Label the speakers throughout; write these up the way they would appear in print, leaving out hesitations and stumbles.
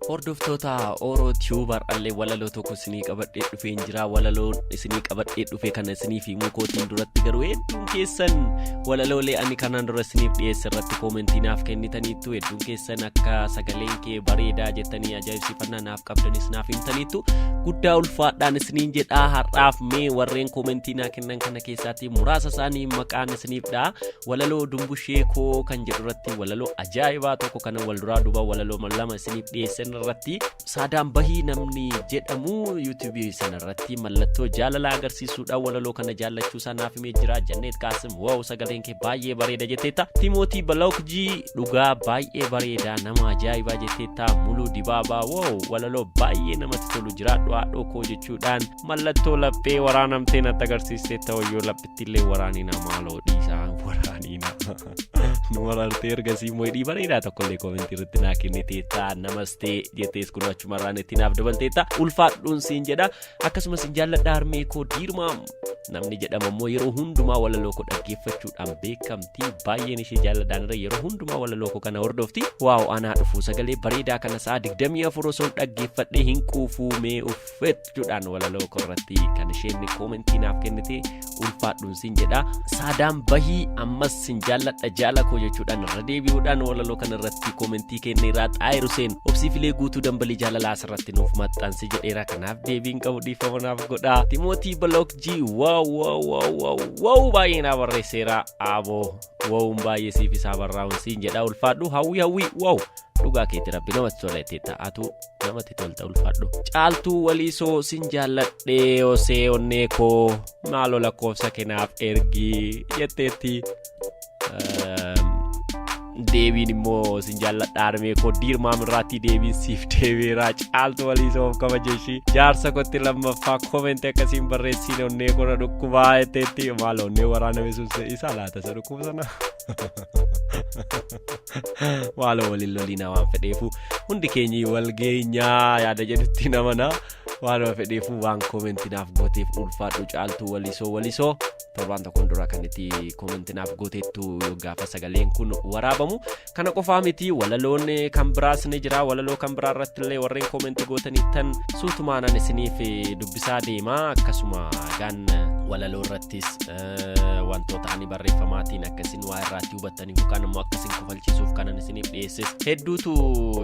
Speaker 1: Hordoftoota Oro Tube, har'allee walaloo tokko isinii qabadhee dhufeen jira. Walaloo isinii qabadhee dhufe kana isiniif himuu kootiin duratti garuu, hedduun keessan walaloolee ani kanaan dura isiniif dhiyeesse irratti koomentii naaf kennitaniittu. Hedduun keessan akka sagaleen kee bareedaa jettanii ajaa'ibsiifannaa naaf qabdanis naaf himtaniittu. Guddaa ulfaadhaan isiniin jedhaa. Har'aaf mee warreen koomentii naa kennan kana keessaatti muraasa isaanii maqaan isiniif dha'a. Walaloo "Dumbushee koo" kan jedhu irratti, walaloo ajaa'ibaa tokko kana wal duraa duuba walaloo lama isiniif dhiyeessan irratti, Saadaan Bahii namni jedhamu yuutuubii sana irratti mallattoo jaalalaa agarsiisuudhaan walaloo kana jaallachuu isaa naaf himee jira. Janneet Qaasim, "Wow, sagaleen kee baay'ee bareeda" jetteetta. Timootii Balookjii, "Dhugaa baay'ee bareedaa, nama ajaa'ibaa" jetteetta. Muluu Dibaabaa, "Wow, walaloo baay'ee namatti tolu, jiraadhu haadhoo koo" jechuudhaan mallattoo laphee waraanamtee natti agarsiisteetta. Wayyoo, laphittillee waraanina, maaloo dhiisaa, waraanina nu waraantee. Ergasii immoo hidhii bareedaa tokkollee koomentii irratti naa kenniteetta. "Namastee" jettees kun achumarraan itti naaf dabalteetta. Ulfaadhuun siin jedha. Akkasumas hin jaalladha harmee koo Diirmaa namni jedhama immoo yeroo hundumaa walaloo koo dhaggeeffachuudhaan beekamti. Baay'een ishee jaalladhaan irra yeroo hundumaa walaloo koo kana hordofti. "Wow, anaa dhufu, sagalee bareedaa kana sa'a 24 osoo dhaggeeffadhee hin quufuu mee uffechuudhaan walaloo koo irratti kan isheen koomentii naaf kennite, ulfaadhuun siin jedha. Saadaan Bahii ammas "Sin jaalladha jaala koo" jechuudhaan irra deebi'uudhaan walaloo kana irratti koomentii kenneera. Xaayir Huseen, "Obsiifilee guutuu dambalii jaalalaa asirratti nuuf maxxansi" jedheera. Kanaaf deebiin qabu, dhiifama naaf godha. Timootii Balookjii, "Wow, wow, wow, wow, wow" baay'ee naa barreesseera. Aboo, wowun baay'ee siif isaa barraa'uun siin jedha, ulfaadhu. Hawwii Hawwii, "Wow, dhugaa keetti, Rabbi namatti tola" jettee ta'atu. Namatti tolta, ulfaadhu. Caaltuu Waliisoo, "Sin jaalladhee osee onnee koo, maaloo lakkoofsa kennaaf ergii" jetteetti. Deebiin immoo "Sin jaalladha harmee koo Diirmaa Mirraatti" deebiin siif deebiira. Caaltu Waliisoo, of kabaja ishii. "Jaarsa kotti lammaffaa koomentii akkasiin barreessiin, onnee koo na dhukkubaa" jetteetti. Maal, onnee waraaname sun isa laata isa dhukkuba sana? Maaloo, waliin loliinaa. Waan fedheefu hundi keenyi wal geenyaa yaada jedhutti namana. Waanuma fedheefu, waan koomentii naaf gooteef ulfaadhu, Caaltuu Walisoo. Walisoo torbaan tokkoon dura kan itti koomentii naaf gooteettu gaafa sagaleen kun waraabamu. Kana qofaa miti, walaloon kan biraas ni jira. Walaloo kan biraa irratti illee warreen koomentii gootaniittan suutumaanan isiniif dubbisaa deema. Akkasuma gaan walaloo irrattis wantoota ani barreeffamaatiin akkasin waa irraatti hubattaniif yookaan immoo akkasin kofalchiisuuf kanan isiniif dhiyeesses hedduutu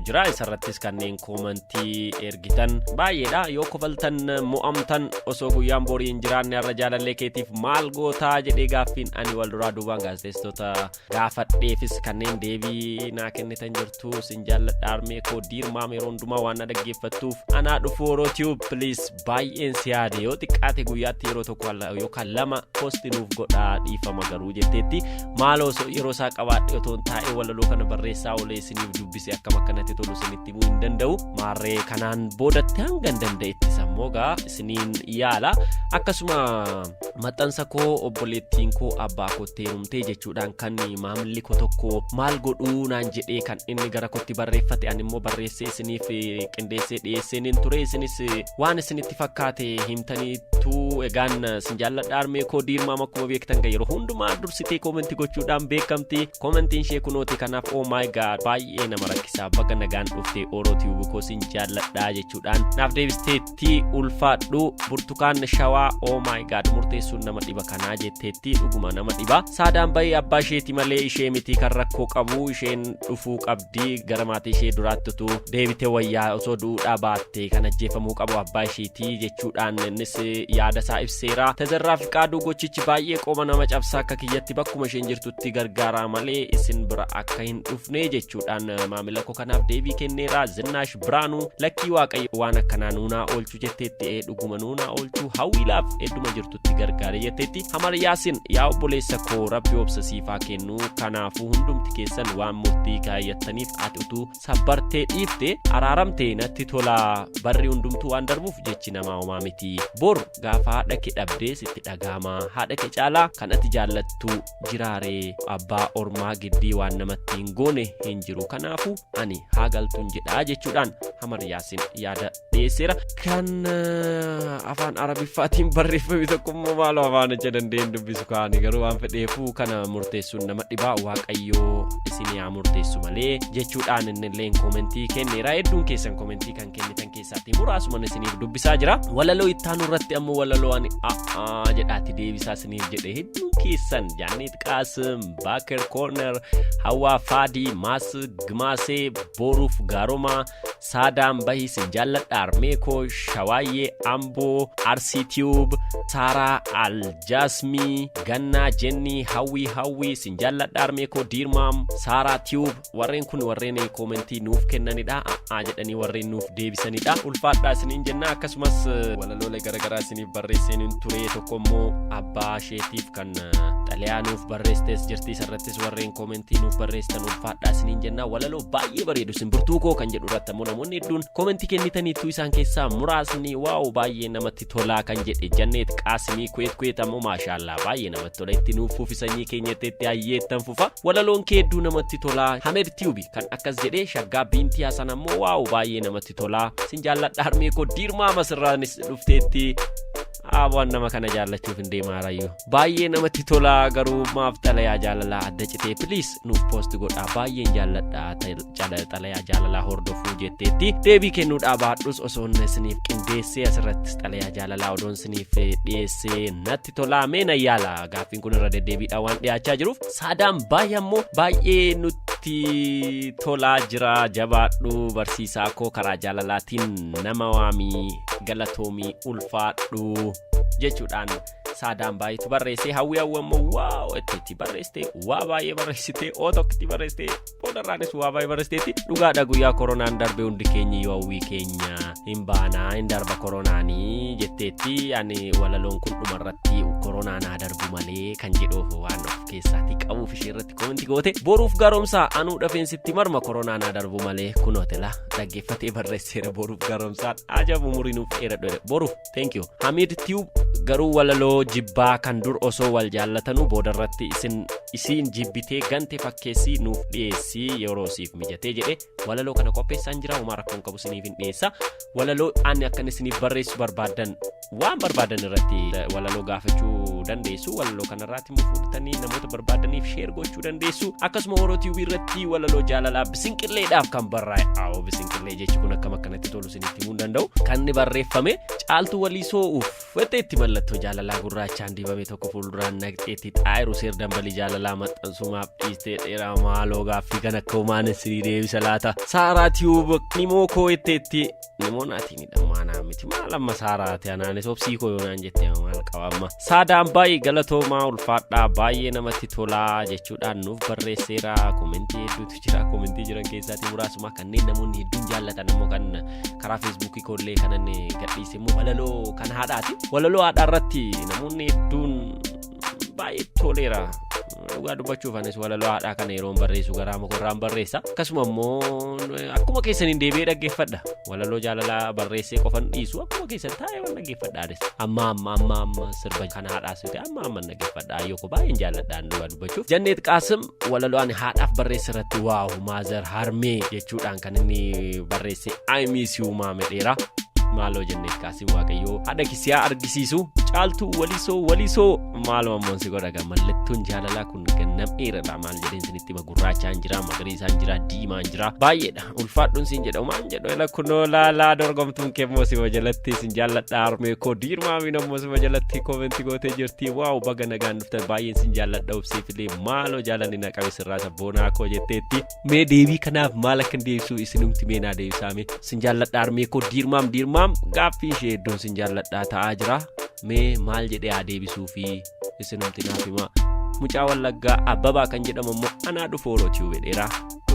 Speaker 1: jira. Isarrattis kanneen koomentii ergitan baay'eedha. Yoo kofaltan mo'amtan, osoo guyyaan borii hin jiraanne har'a jaalallee keetiif maal gootaa jedhee gaaffiin ani wal duraa duubaan gaazexeessitoota gaafadheefis kanneen deebii naa kennitan jirtu. Sin jaalladha harmee koo Diirmaa, yeroo hundumaa waan na dhaggeeffattuuf. Anaa dhufu Oro Tube, please, baay'een si yaade, yoo xiqqaate guyyaatti yeroo tokko yookaan lama post nuuf godhaa, dhiifama garuu jetteetti. Maaloo, osoo yeroo isaa qabaadhe, otoo taa'ee walaloo kana barreessaa oolee isiniif dubbise akkam akkanatti tolu isinitti himuu hin danda'u. Maarree, kanaan boodatti hanga hin danda'etti sammoo gaa isiniin yaala. Akkasuma maxxansa koo "Obboleettiin koo abbaa kootti heerumtee" jechuudhaan kan maamilli koo tokko maal godhuu naan jedhee kan inni gara kootti barreeffate, ani immoo barreessee isiniif qindeessee dhiyeesseen ture. Isinis waan isinitti fakkaate himtaniitu. Egaan sin jaalladha harmee koo Diirmaam, akkuma beektan yeroo hundumaa dursitee koomentii gochuudhaan beekamti. Koomentiin ishee kunooti. Kanaaf, "Oh my God, baay'ee nama rakkisaa, baga nagaan dhufte Oro Tube koo, sin jaalladha" jechuudhaan naaf deebisteetti, ulfaadhu. Burtukaan Shawaa, "Oh my God, murteessuun nama dhiba kanaa" jetteetti. Dhuguma nama dhiba. Saadaan Bahii, "Abbaa isheeti malee ishee miti kan rakkoo qabu, isheen dhufuu qabdi, gara maatii ishee duraatti utuu deebite wayyaa, osoo du'uudhaa baatte kan ajjeefamuu qabu abbaa isheetii" jechuudhaan innis yaada isaa ibseera. Tazarraa Fiqaaduu, "Gochichi baay'ee qoma nama cabsaa, akka kiyyatti bakkuma isheen jirtutti gargaaraa malee isin bira akka hin dhufne" jechuudhaan maamila koo kanaaf deebii kenneera. Zinnaash Biraanuu, "Lakkii, Waaqayyo waan akkanaa nuunaa oolchu" jette. jetteetti. Ee, dhuguma nuunaa oolchuu hawwiilaaf hedduma jirtutti gargaare jetteetti. Hamar Yaasin, yaa obboleessa koo, rabbi obsa siifaa kennu. Kanaafuu hundumti keessan waan murtii kaayyattaniif ati utuu sabbartee dhiifte araaramte natti tola. Barri hundumtuu waan darbuuf jechi namaa homaa miti. Bor gaafa haadha kee dhabdee sitti dhagahama. Haadha kee caalaa kan ati jaallattu jiraaree? Abbaa ormaa giddii waan namatti hin goone hin jiru. Kanaafuu ani haa galtuun jedhaa jechuudhaan Hamar Yaasin yaada dhiyeesseera. Kan afaan Arabiffaatiin barreeffame tokko immoo, maaloo, afaanicha dandeenye dubbisu kaani, garuu waan fedheefuu kana murteessuun nama dhibaa, Waaqayyoo isin haa murteessu malee jechuudhaan innilleen koomentii kenneera. Hedduun keessan koomentii kan kennitan keessaatti muraasuman isiniif dubbisaa jira. Walaloo ittaanu irratti ammoo walaloo ani a'aa jedhaatti deebisaa isiniif jedhe hedduun keessan Jaannet Qaasim, Baakir Koorner, Hawaa Faadii, Maas Gimaasee, Boruuf Gaaromaa, Saadaan Bahii, Sin Jaalladha Armeekoo, Shawaayyee Amboo, Arsii Tiyuub, Saaraa Aljaasmii, Gannaa Jennii, Hawwii Hawwii, Sin Jaalladha Armeekoo, Diirmaam, Saaraa Tiyuub, warreen kun warreen koomentii nuuf kennanidha. A'aa jedhanii warreen nuuf deebisanidha. Ulfaadhaa isiniin jenna. Akkasumas walaloolee garaagaraa isiniif barreesseen ture. Tokko immoo abbaa isheetiif kan xalayaa nuuf barreessites jirti. Isarrattis warreen koomentii nuuf barreessitan ulfaadhaa isiniin jenna. Walaloo baay'ee bareedu simbirtuu koo kan jedhu irratti ammoo namoonni hedduun koomentii kennitaniitu. Isaan keessaa muraasni wow, baay'ee namatti tolaa kan jedhe Janneet Qaasimii. Kuweet Kuweet ammoo maashaallaa, baay'ee namatti tola, itti nuuf fufi sanyii keenyatti itti hayyeettan fufa, walaloon kee hedduu namatti tolaa. Hamed Tiyubi kan akkas jedhe. Shaggaa Biintii Hasan ammoo wow, baay'ee namatti tolaa, sin jaalladha harmee koo. Diirmaa masirraanis dhufteetti. Waan nama kana jaallachuuf hin deemaa rayyoo. Baay'ee namatti tolaa, garuu maaf xalayaa jaalalaa adda citee? Please nuuf post godhaa, baay'een jaalladha xalayaa jaalalaa hordofuu jetteetti. Deebii kennuudhaa baadhus osoo inni isiniif qindeessee asirrattis xalayaa jaalalaa odoon isiniif dhiyeessee natti tolaa. Mee na yaala, gaaffiin kun irra deddeebiidhaan waan dhiyaachaa jiruuf. Saadaan baay'ee ammoo baay'ee nutti tolaa jira, jabaadhu barsiisaa koo, karaa jaalalaatiin nama waamii, galatoomii, ulfaadhu jechuudhaan Saadaan baay'eetu barreesse. Hawwii Hawwi ammoo wow itti barreessite, waa baay'ee barreessite, oo tokkitti barreessite, boodarraanis waa baay'ee barreessiteetti. Dhugaadha, guyyaa koronaan darbe hundi keenya yoo hawwii keenya hin baanaa, hin darba koronaanii jetteetti. Ani walaloon kun dhumarratti koronaan haa darbu malee kan jedhuuf waan of keessaatii qabuuf ishee irratti koomenti goote. Boruuf Gaaromsaa, anuu dhafeensitti marma, koronaan haa darbu malee. Kunootela dhaggeeffatee barreesseera. Boruuf Gaaromsaan ajabu, umurii nuuf dheeradhu. Boruuf, thank you. Hamid Tube garuu walaloo jibbaa kan dur osoo wal jaallatanuu boodarratti isin isiin jibbitee gante fakkeessii nuuf dhiyeessii yeroo siif mijatee jedhe. Walaloo kana qopheessaan jira, homaa rakkoon qabu, isiniif hin dhiyeessa. Walaloo ani akkan isiniif barreessu barbaadan, waan barbaadan irratti walaloo gaafachuu dandeessu. Walaloo kanarraatti immoo fuudhatanii namoota barbaadaniif share gochuu dandeessu. Akkasuma Oroo TV irratti walaloo jaalalaa bisinqilleedhaaf kan barraa'e, awoo, bisinqillee jechi kun akkam akkanatti tolu isinitti himuu hin danda'u, kan inni barreeffame Caaltuu Waliisoo uffateetti mallattoo jaalalaa gurraachaan dibame tokko fuulduraan naqxeetti xaayiru seer dambalii jaalalaa maxxansumaaf dhiistee dheeraa. Maaloo, gaaffii kan akka humaan isinii deebisa laata? Saaraa Tiyuub nimoo koo jetteetti. Nimoo naatiin dhammaanaa miti, maal amma Saaraati, anaanis obsii koo yoonaan jette maal qaba amma? Saadaan baay'ee galatoomaa, ulfaadhaa, baay'ee namatti tolaa jechuudhaan nuuf barreesseera. Komentii hedduutu jira. Komentii jiran keessaatii muraasuma kanneen namoonni hedduun jaallatan ammoo kan karaa Feesbuukii koollee kanan gadhiise immoo walaloo kan haadhaati. Walaloo haadhaa irratti namoonni hedduun baay'ee toleera. Dhugaa dubbachuuf anis walaloo haadhaa kana yeroon barreessu garaa mokorraan barreessa. Akkasuma immoo akkuma keessaniin deebi'ee dhaggeeffadha. Walaloo jaalalaa barreessee qofan dhiisu, akkuma keessan taa'ee waan dhaggeeffadha anis. Amma amma amma amma sirba kan haadhaas ta'e amma amma dhaggeeffadha. Ayyoo koo baay'een jaalladha dhugaa dubbachuuf. Janneet Qaasim walaloo ani haadhaaf barreesse irratti wow, mother, harmee jechuudhaan kan inni barreesse, "I miss you, mom" dheera. Maaloo Janneet Qaasim, Waaqayyoo haadha kisiyaa argisiisu. Caaltuu Walisoo, Walisoo, maaloo ammoon si godha gaa, mallattoon jaalalaa kun gannam'eeradha. Maal jedheen isinitti hima? Gurraachaan jira, magariisaan jira, diimaan jira, baay'eedha. Ulfaadhuun siin jedha, maan jedhu ela kunoo laalaa dorgomtuun keemmoo sima jalatti sin jaalladha harmee koo. Diirmaa miin ammoo sima jalatti koomentii gootee jirti. Wow, baga nagaan dhuftan, baay'een sin jaalladha obseefilee, maaloo jaalalli na qabe sirraa sabboonaa koo jetteetti. Mee deebii kanaaf maal akkan deebisu isinumti mee naa deebisaame. Sin jaalladha harmee koo, Diirmaam. Diirmaam gaaffii ishee hedduun sin jaalladhaa ta'aa jira. Mee maal jedhee haa deebisuu fi isinumti naaf himaa. Mucaa Wallaggaa Abbabaa kan jedhamu immoo anaa dhufu Oroo Tiyuubee dheeraa.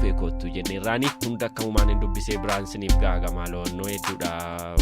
Speaker 1: fufee koottu jenneerraani. Hunda akkamumaan hin dubbisee biraan siniif gaaga maaloo hedduudha.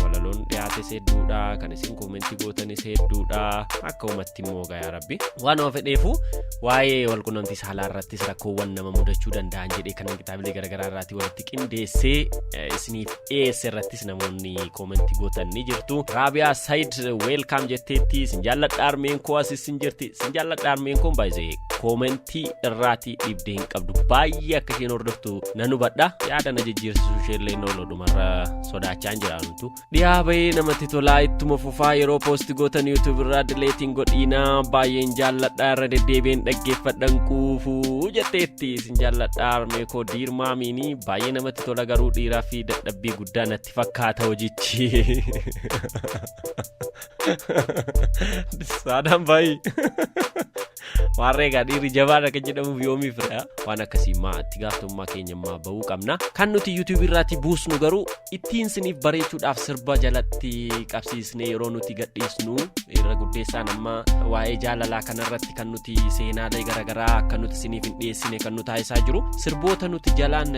Speaker 1: Walaloon dhiyaates hedduudha. Kan isin koomentii gootanis hedduudha. Akka uumatti immoo gaa yaa rabbi. Waanuma fedheefu waa'ee walqunnamtii saalaa irrattis rakkoowwan nama mudachuu danda'an jedhee kan kitaabilee garaagaraa irraatii walitti qindeessee isiniif dhiyeesse irrattis namoonni koomentii gootan ni jirtu. Raabiyaa Said welcome jetteetti. Isin jaalladha armeen koo asis sin jirti. Isin jaalladha armeen koo baay'ee koomentii irraatii dhibdee hin qabdu. Baay'ee akka isheen hordoftu nan hubadha. Yaada na jijjiirsisu isheellee nooloo dhumarra sodaachaa hin jiraantu. Dhiyaa bahee namatti tolaa, ittuma fufaa. Yeroo post gootan YouTube irraa delete iin godhiinaa, baay'een jaalladha, irra deddeebiin dhaggeeffadhan quufuu jetteetti. Isin jaalladha armee koo diirmaa miinii baay'ee namatti tola, garuu dhiiraa fi dadhabbii guddaa natti fakkaata hojichi. Saadaan baay'ee. Waarree egaa dhiirri jabaadha kan jedhamuuf yoomiif dha. Waan akkasii maa itti gaafatamummaa keenya immaa bahuu qabna. Kan nuti YouTube irraatti buusnu garuu ittiin siniif bareechuudhaaf sirba jalatti qabsiisnee yeroo nuti gadhiisnu irra guddeessaan amma waa'ee jaalalaa kanarratti kan nuti seenaalee garaagaraa akka nuti siniif hin dhiyeessine kan nu taasisaa jiru sirboota nuti jalaan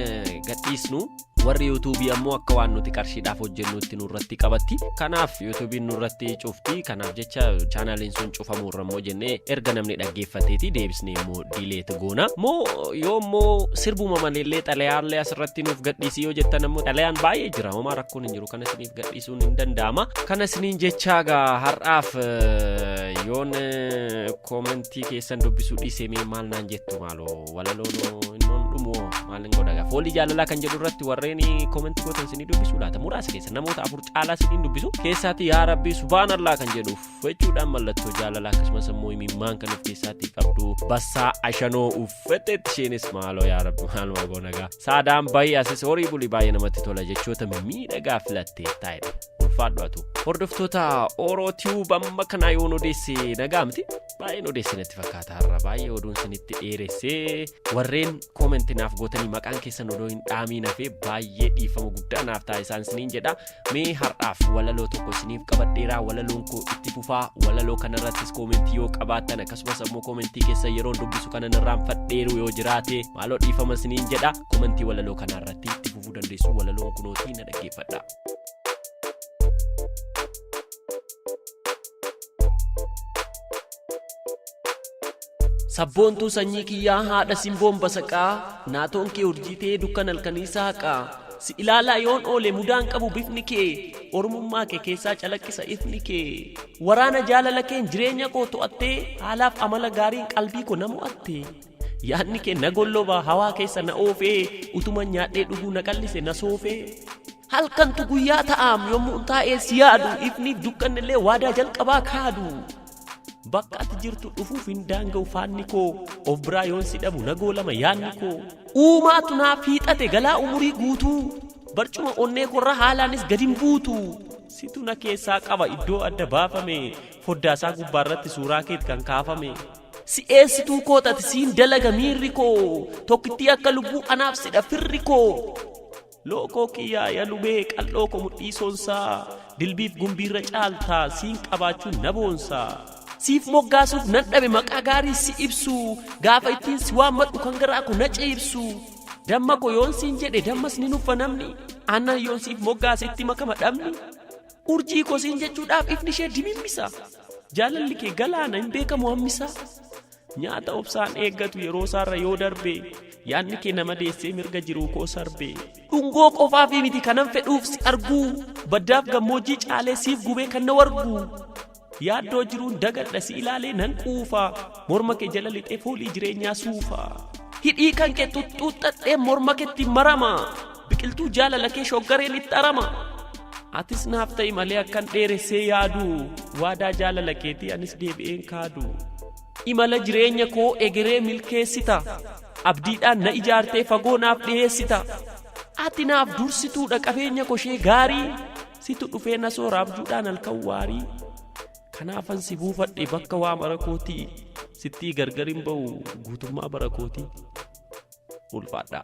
Speaker 1: gadhiisnu warri yuutuubii ammoo akka waan nuti qarshiidhaaf hojjennutti nurratti qabatti. Kanaaf yuutuubiin nurratti cufti. Kanaaf jecha chaanaaliin sun cufamuurra immoo jennee erga namni dhaggeeffateeti deebisnee immoo delete goona. Moo yoo immoo sirbuma maleellee xalayaallee asirratti nuuf gadhiisii yoo jettan ammoo xalayaan baay'ee jira, homaa rakkoon hin jiru, kana isiniif gadhiisuun hin danda'ama. Kana isiniin jechaa gaa har'aaf yoon koomentii keessan dubbisuu dhiisee mee maal naan jettu? Maaloo walaloon innoon dhumoo maalin godha gaa? Foolii jaalalaa kan jedhu irratti warreen koomentii gootan isinii dubbisuu laata? Muraasa keessa namoota afur caalaa isiniin dubbisu keessaatti yaa rabbii subhaanallaa kan jedhuuf jechuudhaan mallattoo jaalalaa akkasumas immoo imimmaan kan of keessaatti qabdu bassaa ashanoo uffatteetti isheenis. Maaloo yaa rabbi, maaluma goona gaa? Saadaan bayii asis horii bulii, baay'ee namatti tola, jechoota miidhagaa filattee taa'edha, ulfaadhu. Atu hordoftoota Oroo Tube amma kanaa yoon odeesse nagaa miti, baay'een odeesse natti fakkaata. Har'a baay'ee oduun isinitti dheeressee. Warreen koomentii naaf gootanii maqaan keessan odoo hin dhaamiin hafee baay'ee dhiifama guddaa naaf ta'a isaan isiniin jedha. Mee har'aaf walaloo tokko isiniif qabadheeraa. Walaloon koo itti fufaa. Walaloo kanarrattis koomentii yoo qabaattan, akkasumas ammoo koomentii keessa yeroon dubbisu kanan irraanfadheeru yoo jiraate, maaloo dhiifama isiniin jedha. Koomentii walaloo kanarratti itti fufuu dandeessu. Walaloon kunootii na dhaggeeffadha. Sabboontuu sanyii kiyyaa, haadha simboon basaqaa, naatoon kee urjii ta'ee dukkan halkanii saaqaa. Si ilaalaa yoon oole mudaan qabu bifni kee, ormummaa kee keessaa calaqqisa ifni kee. Waraana jaalala keen jireenya koo to'attee, haalaaf amala gaariin qalbii koo na mo'atte. Yaadni kee na golloba hawaa keessa na oofee, utuma nyaadhee dhuguu na qallise na soofee. Halkantu guyyaa ta'aam yommuu taa'ee si yaadu, ifniif dukkannillee waadaa jalqabaa kaadu. Bakka ati jirtu dhufuuf hin daanga'u faanni koo, of biraa yoon si dhabu nagoo lama yaadni koo. Uumaatu naaf hiixate galaa umurii guutuu, barcuma onnee korra haalaanis gadi hin buutu. Situ na keessaa qaba iddoo adda baafame, foddaasaa gubbaarratti suuraa keet kan kaafame. Si'eessituu kootati siin dalaga miirri koo, tokkittii akka lubbuu anaaf sidha firri koo. Lookoo kiyyaa yalubee qal'oo ko mudhii soonsaa, dilbiif gumbiirra caaltaa, siin qabaachuun na boonsaa. Siif moggaasuuf nan dhabe maqaa gaarii si ibsu, gaafa ittiin si waammadhu kan garaa ko na ciibsu. Damma ko yoon siin jedhe dammas ni nuffa namni, aannan yoon siif moggaase itti makama dhabni. Urjii ko siin jechuudhaaf ifni ishee dimimmisa, jaalalli kee galaana hin beekamu hammisaa. Nyaata obsaan eeggatu yeroo isaarra yoo darbe, yaadni kee nama deessee mirga jiruu koo sarbe. Dhungoo qofaaf miti kanan fedhuuf si arguu, baddaaf gammoojjii caalee siif gubee kan na wargu. Yaaddoo jiruun dagadha si ilaalee nan quufa, morma kee jala lixee foolii jireenyaa suufa. Hidhii kan kee xuxxuuxxadhee morma keetti marama, biqiltuu jaalala kee shoggareen itti arama. Atis naaf ta'i malee akkan dheeressee yaadu, waadaa jaalala keetii anis deebi'een kaadu. Imala jireenya koo egeree milkeessita, abdiidhaan na ijaartee fagoo naaf dhiyeessita. Ati naaf dursituudha qabeenya koshee gaarii, situ dhufee na soora abjuudhaan halkan waarii. Kanaafan si buufadhe bakka waa mara kootii, sittii gargar hin ba'u guutummaa bara kootii. Ulfaadhaa.